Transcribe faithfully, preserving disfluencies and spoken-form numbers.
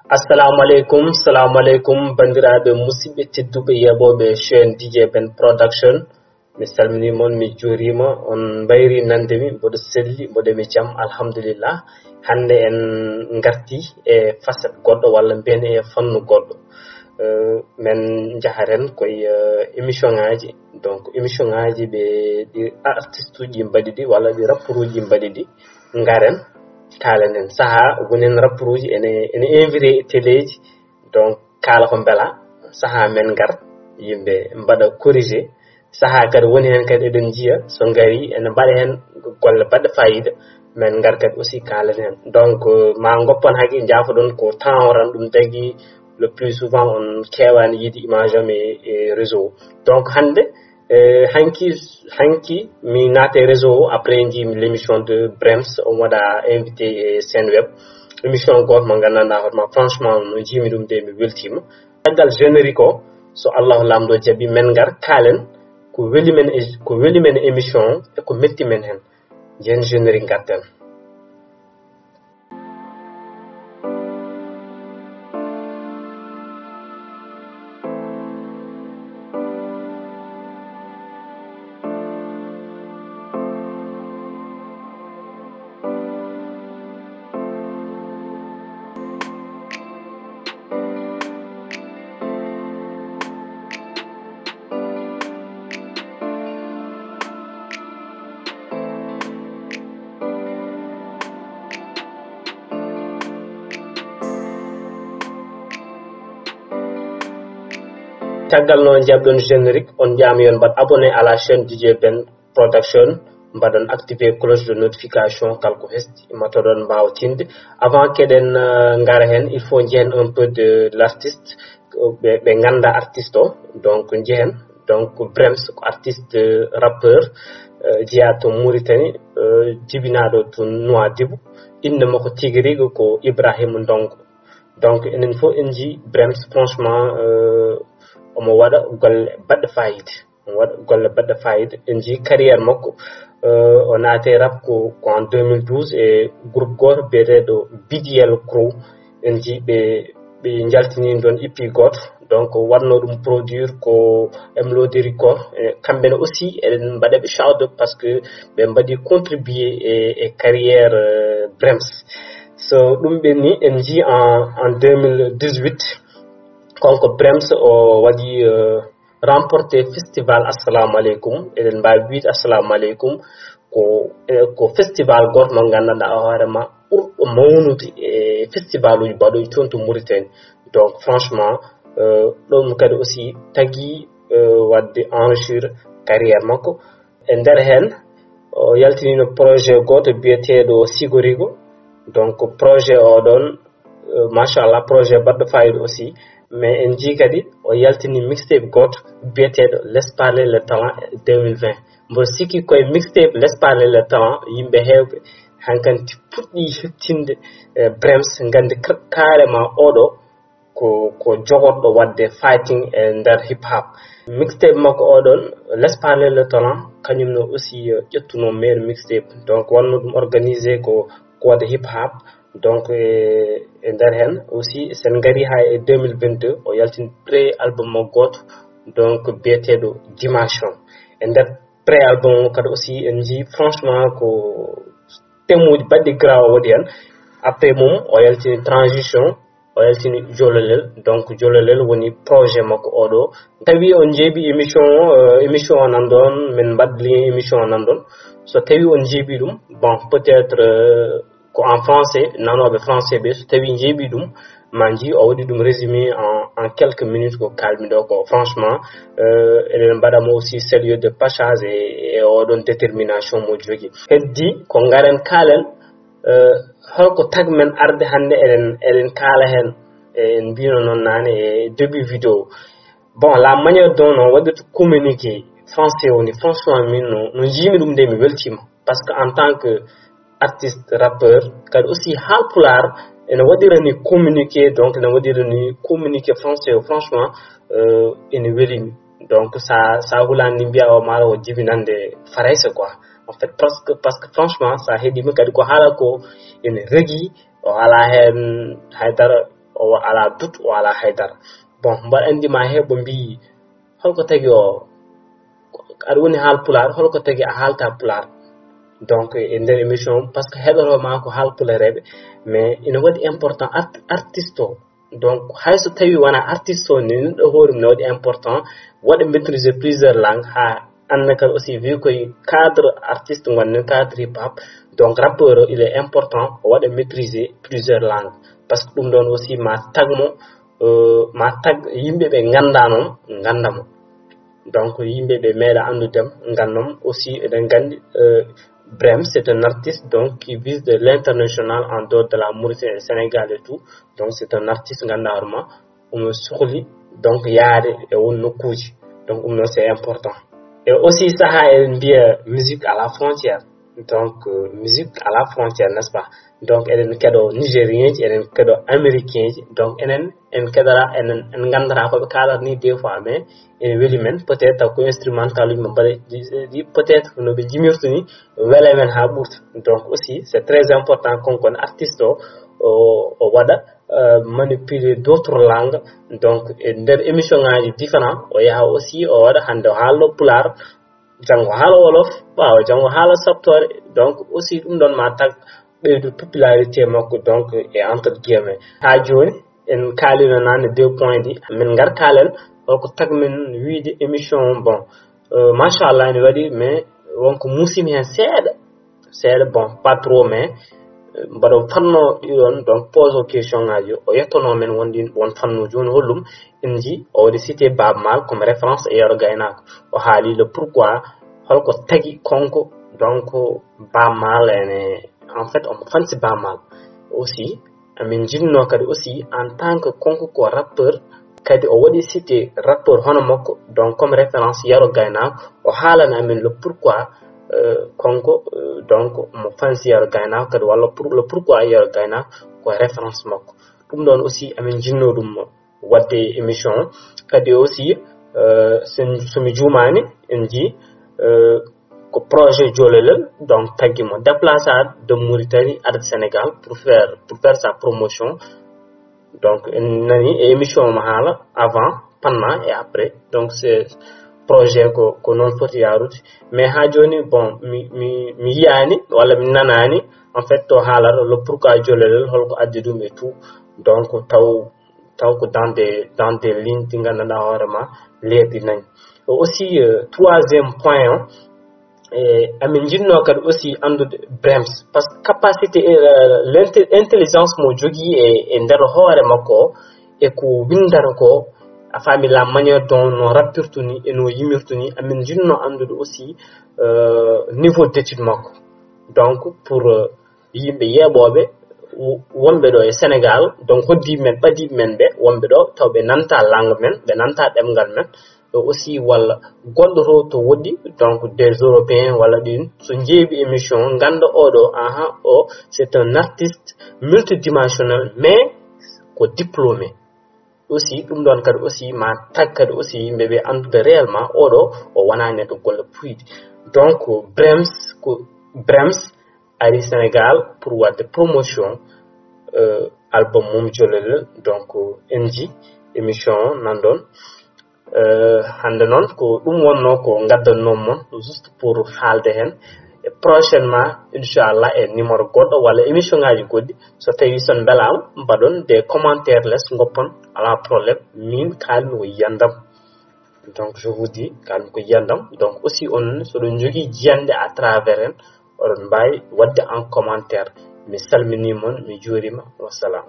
Assalamu aleykum, salamu aleykum, banndiraaɓe musidɓe tedduɓe yeeɓooɓe chaîne D J Ben Production. Mi salminiima on, mi juuriima, on mbayri nande mi, mboɗo selli, mboɗo mi jam, alhamdulillah. Hannde en ngarti e facette goɗɗo walla mbiyen e fannu goɗɗo. Eh, men njaharen koye, eh, émission ŋaaji. Donc, émission ŋaaji ɓe ɗi artiste uji mbaɗi ɗi walla ɗi rappeur uji mbaɗi ɗi. Ngaren, kaalen en sahaa, wonen rappeur uji ene, ene invité e téléji. Donc, kaala ko mbela, sahaa men ngar, yimɓe mbaɗa corrigé. Sahaa kadi woni heen kadi eɗen njiya, so ngari ene mbaɗa heen golle baɗɗe fayida, men ngar kadi aussi kaalen heen. Donc, euh, ma ngoppon haqqe, njaafoɗon ko temps o tan ɗum tagi, le plus souvent on keewaani yiide image am e, e réseau. Donc, hannde, eh, hanki, hanki mi naate réseau o, après njiimi l'émission de Brems, on waɗa invité e Senweb. Émission gooto mo nganndanɗaa hoore ma, franchement, no njiimi ɗum de, mi weltiima. Caggal générique o, so Allahu Laamɗo jaɓi, men ngar kaalen ko weli men e, ko weli men e émission o e ko metti men heen. Njiyen générique ngarten. Caggal no jaɓɗon générique, on njaama yon mbaɗ abonné à la chaîne D J Ben Production, mbaɗon activé cloche de notification, kala ko hesti matoɗon mbaawa tinde. Avant keɗen, euh, ngara heen, il faut njehen un peu de l'artiste, ɓe, ɓe ngannda artiste o, donc njehen. Donc Brems ko artiste, euh, rappeur, euh, jeyaa to Mauritanie, euh, jibinaaɗo to Nouadhibou. Innde makko tigi rigi ko Ibrahima Ndongo. Donc enen fof en njii Brems, franchement, euh, omo waɗa golle baɗɗe fayida. Omo waɗa golle baɗɗe fayida. En njii carrière makko, euh, o naati rap ko, ko en deux mille douze e groupe gooto biyeteeɗo B D L Crew. En njii ɓe, ɓe njaltini ɗoon E P gooto. Donc waɗno ɗum produire ko M L O D Record. E kamɓe ne aussi eɗen mbaɗa ɓe shout out parce que ɓe mbaɗi contribuer e, e carrière, euh, Brems. So ɗum ɓenni, en njii en, en deux mille dix-huit, kanko Brems o waɗi, euh, remporté festival Assalamu Aleykum. Eɗen mbaawi wiide Assalamu Aleykum ko, eh, ko festival gooto mo nganndanɗaa hoore ma ɓurɗo mawnude e festivaluji baɗooji toon to Mauritanie. Donc franchement, euh, ɗum kadi aussi tagi, euh, waɗde enrichir carrière makko. E nder heen, o yaltiniino projet gooto biyeteeɗo Sigorigo. Donc projet o ɗoon, euh, machallah, projet baɗɗo fayida aussi. Mais en njii kadi o yaltini mixtape gooto biyeteeɗo Laisse parler le talent deux mille vingt. Mboɗo sikki koye mixtape Laisse parler le talent yimɓe heewɓe hankanti puɗɗi hettinde, eh, Brems, nganndi ka-, carrément oɗo ko, ko jogorɗo waɗde fighting e nder hip hop. Mixtape makko oɗon, Laisse parler le talent, kañum no aussi, eh, ƴettuno meilleur mixtape. Donc wonno ɗum organisé ko, ko waɗde hip hop. Donc e, e nder heen aussi, sen ngari haa e deux mille vingt-deux, o yaltini pré album mo gooto, donc biyeteeɗo Dimension. E nder pré album o kadi aussi en njii franchement ko thème uji baɗɗi graw o waɗi heen. Après mum o yaltini Transition, o yaltini Jololel. Donc Jololel woni projet makko oɗo. Tawi on njeeɓi émission o, euh, émission o nan ɗoon, min mbaɗ lien émission o nan ɗoon. So tawi on njeeɓi ɗum, bon, peut-être, euh, ko en français, nanooɓe français ɓe, so tawi njeeɓi ɗum, ma njii o waɗi ɗum résumé en, en quelques minutes ko kalmi ɗo ko. Franchement, euh, eɗen mbaɗa mo aussi saluer de passage e, e oɗon détermination mo jogi. Heddi ko ngaren kaalen, euh, holko tag men arde hannde eɗen, eɗen kaala heen, e, en mbino noon naane e début vidéo. Bon, la manière dont no waɗirta communiqué français o ni, franchement, min no, no njiimi ɗum de, mi weltiima. Parce que en tant que artiste, rappeur, kadi aussi haalpulaar, ene waɗira ni communiqué, donc ene waɗira ni communiqué français o, franchement, euh, ene welimi. Donc sa, sa hulaani ni mbiya o maaro o jibinande farayse quoi. En fait, parce que, parce que franchement, sa heɗiima kadi ko haala ko ene regi, o alaa heen haydara, o alaa doute, o alaa haydara. Bon, mbaɗa anndi ma heɓo mbiyi holko tagi o aɗa woni haal pulaar, holko tagi a haalta pulaar? Donc e nder émission, parce que heɗoro ma ko haal pulareɓe, mais ina waɗi important art- artiste o. Donc hay so tawi wona artiste o ni, neɗɗo hoore mum ne waɗi important waɗa maîtriser plusieurs langues, ha anna kadi aussi vu koye cadre artiste gonɗen, cadre hip hop. Donc rappeur o il est important o waɗa maîtriser plusieurs langues, parce que ɗum ɗon aussi ma tagmo, euh, ma tag yimɓe ɓe ngannda noon ngannda mo. Donc yimɓe ɓe meeɗa anndudem ngannda mo aussi. Eɗen nganndi, euh, Brem c'est un artiste donc qui vise de l'international en dehors de la Mauritanie et Sénégal et tout. Donc c'est un artiste ngannda hoore ma omo sohli donc yaade e won nokkuuji. Donc ɗum noon c'est important. Et aussi saha eɗen mbiya musique à la frontière. Donc euh, musique à la frontière, n'est-ce pas? Donc eɗen keɗo nigérien ji, eɗen keɗo américain ji. Donc enen en keɗora, enen en nganndata ko ɓe kaalata ni des fois, mais ene weli men, peut-être taw ko instrumental uji mo mbaɗa ɗi, peut-être no ɓe jimirta ni wela men ha ɓurta. Donc aussi c'est très important konkon artiste o o waɗa euh, manipuler d'autres langues. Donc e nder émission ngaji différent o yaha aussi o waɗa, hannde o haalno pulaar, janngo haala wolof, ɓaawo janngo haala saptore. Donc aussi ɗum ɗon ma tag ɓeydu popularité makko donc e entre guillemets. Ha joni en kaalino nane deux points ɗi, min ngar kaalen holko tag min wiide émission. Bon euh, machallah ene waɗi, mais wonko musimi hen seeɗa seeɗa, bon pas trop, mais euh, mbaɗo fanno ɗiɗon donc pose o question ngaji, o yettono men wonɗi won fannuji woni hollum. En ji o waɗi cité Baaba Maal comme référence e yeero gaynako. O haali le pourquoi, holko tagi konko donc Baaba Maal ene, en fait omo fansi Baaba Maal aussi. Amin jinno kadi aussi en tant que konko ko rappeur, kadi o waɗi cité rappeur hono makko donc comme référence yeero gaynako. O haalana amin le pourquoi euh, konko euh, donc mo fansi yeero gaynako kadi walla pour le pourquoi yeero gaynako ko référence makko. Ɗum ɗon aussi amin jinno ɗum wadde émission. Kadi aussi euh, sen- somi juumani en ji euh, ko projet Jolelel donc taggi mo déplacé de Mauritanie à Sénégal pour faire pour faire sa promotion. Donc en nani e émission mo haala avant, pendant et après. Donc c'est projet ko ko noon foti yaarude. Mais ha joni bon mi mi mi yiyani walla mi nanani en fait to haalata le pourquoi Jolelel, holko addi ɗum et tout. Donc taw taw ko dans des dans des lignes ɗi nganndanɗaa hoore ma leerɗi nani. Aussi euh, troisième point o e amin jinno kadi aussi anndude Brems, parce que capacité euh, l'intelligence mo jogii e, e nder hoore makko o, e ko windata ko, a faami la manière dont no rappirtu ni e no yimirtu ni. Amin jinno anndude aussi euh, niveau d'étude makko donc pour euh, yimɓe yeeɓooɓe wonɓe ɗo e Sénégal, donc hoddiiɓe men ɓadiiɓe men ɓe wonɓe ɗo taw ɓe nanta langue men, ɓe nanta ɗemngal men ɗo aussi, walla goɗɗo to to woɗɗi donc des européens walla ɗin so njeeɓi émission ngannda oɗo aha o c'est un artiste multidimensionnel mais ko diplômé aussi. Ɗum ɗon kadi aussi ma tag kadi aussi yimɓe ɓe anndude réellement oɗo o wona neɗɗo golle puyɗi. Donc Brems ko Brems ari Sénégal pour waɗde promotion euh, album mum Jolel. Donc en ji émission nan ɗon euh, hannde noon ko ɗum wonno ko ngaddannomi mon juste pour haalde heen. E prochainement inchallah e numéro goɗɗo walla émission ngaji goɗɗi, so tawi son mbelama mbaɗon des commentaires les goppon, ala problème. Min kalmi ko yiyandam. Donc je vous dis kalmi ko yiyandam. Donc aussi on soɗon jogii jiyande à travers en oɗon mbawi waɗde en commentaire. Mi salmini mon, mi juurima, wassalam.